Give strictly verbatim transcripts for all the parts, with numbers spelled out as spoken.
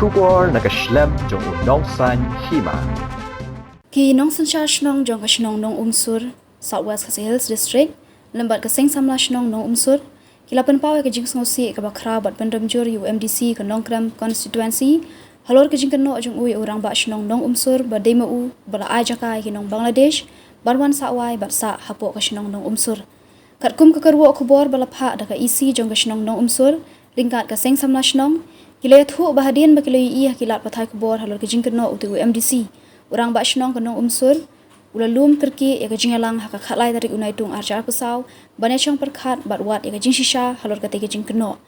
Khubor na ka shlem jong u nongsan hima. Ki nongsynshar shnong jong ka shnong Nongumsur, South West Khasi Hills District, lem bad ka seng samla shnong Nongumsur, ki la pynpaw ïa ka jingsngewsih kaba khraw bad pynrem jur ïa u M D C ka Nongkrem constituency halor ka jingkynnoh jong u ïa u rangbah shnong Nongumsur ba dei ma u ba la ai jaka ïa ki nong Bangladesh ban wan sah wai bad sah hapoh ka shnong Nongumsur. Katkum ka kyrwoh khubor ba la phah da ka E C jong ka shnong Nongumsur ryngkat ka seng samla shnong, ki la ïathuh ba hadien ba ki la ïohi ha ki lad pathai khubor halor ka jingkynnoh uta u M D C, u rangbah shnong ka Nongumsur u la lum kyrkieh ïa ka jingïalang ha ka khatlai tarik u Naitung arhajar arphew saw ban ïashong pyrkhat bad wad ïa ka jingshisha halor katei ka jingkynnoh.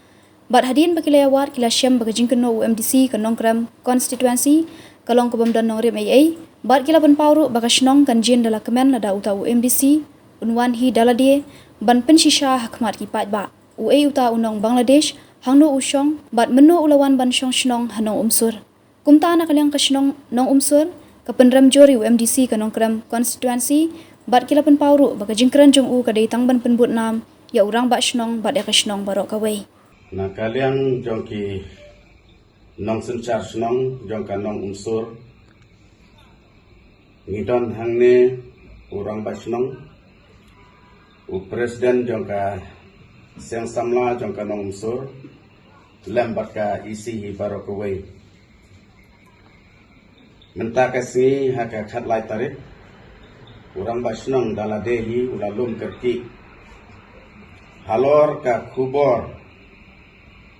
Bad hadien ba ki la ïawad, ki la shem ba ka jingkynnoh u M D C ka Nongkrem constituency ka long ka bym don nongrim ei ei, bad ki la pynpaw ruh ba ka shnong kan jin da la kmen lada uta u M D C un wan hi da lade ban pynshisha ha khmat ki paidbah uei uta u nong Bangladesh, hangno u shong bad mynno u la wan ban shong shnong ha Nongumsur. Kumta na ka liang ka shnong Nongumsur ka pynrem jur ïa u M D C ka Nongkrem constituency, bad ki la pynpaw ruh ba ka jingkren jong u ka dei tang ban pynbud nam ïa u rangbah shnong bad ïa ka shnong baroh kawei. Na ka liang jong ki nongsynshar shnong jong ka Nongumsur, ngi don hangne u rangbah shnong, u president jong ka seng samla jong ka Nongumsur, lem bad ka E C hi baroh kawei. Mynta ka sngi ha ka khatlai tarik, u rangbah shnong da lade hi u la lum kyrkieh halor ka khubor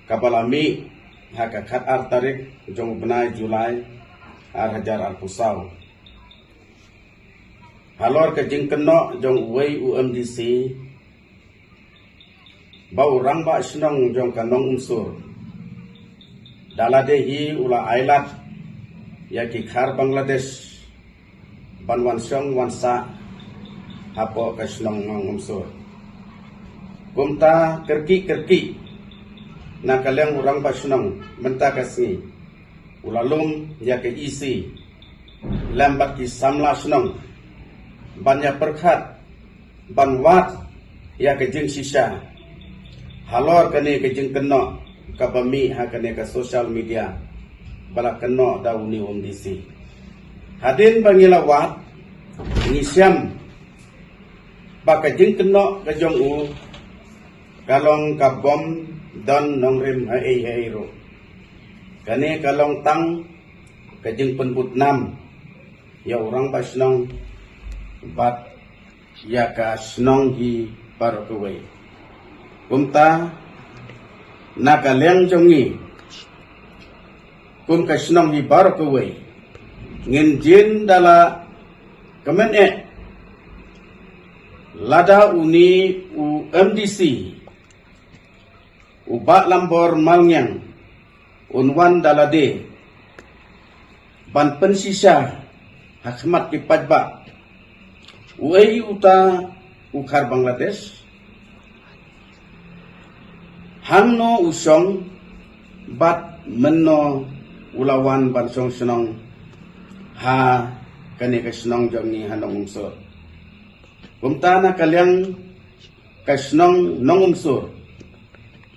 kaba la mih ha ka khatar tarik jong u bnai July arhajar arphew saw halor ka jingkynnoh jong uwei u M D C ba u rangbah shnong jong ka Nongumsur da lade hi u la ailad ïa ki khar Bangladesh ban wan shong wan sah hapoh ka shnong Nongumsur. Kumta kyrkieh kyrkieh na ka liang u rangbah shnong mynta ka sngi u la lum ïa ka E C lem bad ki samla shnong ban ïa pyrkhat ban wad ïa ka jingshisha halor kane ka jingkynnoh kaba mih ha kane ka social media ba la kynnoh da une u M D C. Hadien ba ngi la wad, ngi shem ba ka jingkynnoh ka jong u ka long ka bym don nongrim ha ei ha ei ruh. Kane ka long tang ka jingpynbud nam ïa u rangbah shnong bad ïa ka shnong hi baroh kawei. Kumta na ka liang jong ngi kum ka shnong hi baroh kawei, ngin jin da la kmen eh lada une u M D C u Bah Lambor Malngiang un wan da lade ban pynshisha ha khmat ki paidbah uei uta u khar Bangladesh, hangno u shong bad mynno u la wan ban shong shnong ha kane ka shnong jong ngi ha Nongumsur. Kumta na ka liang ka shnong Nongumsur,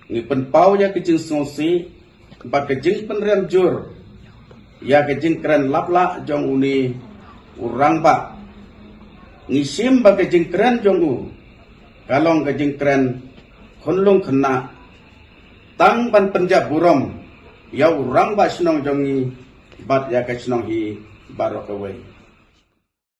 ngi pynpaw ïa ka jingsngewsih bad ka jingpynrem jur ïa ka jingkren laplah jong une u rangbah. Ngi shim ba ka jingkren jong u ka long ka jingkren khunlung khynnah tang ban pynjah burom ïa u rangbah shnong jong ngi bad ïa ka shnong hi baroh kawei.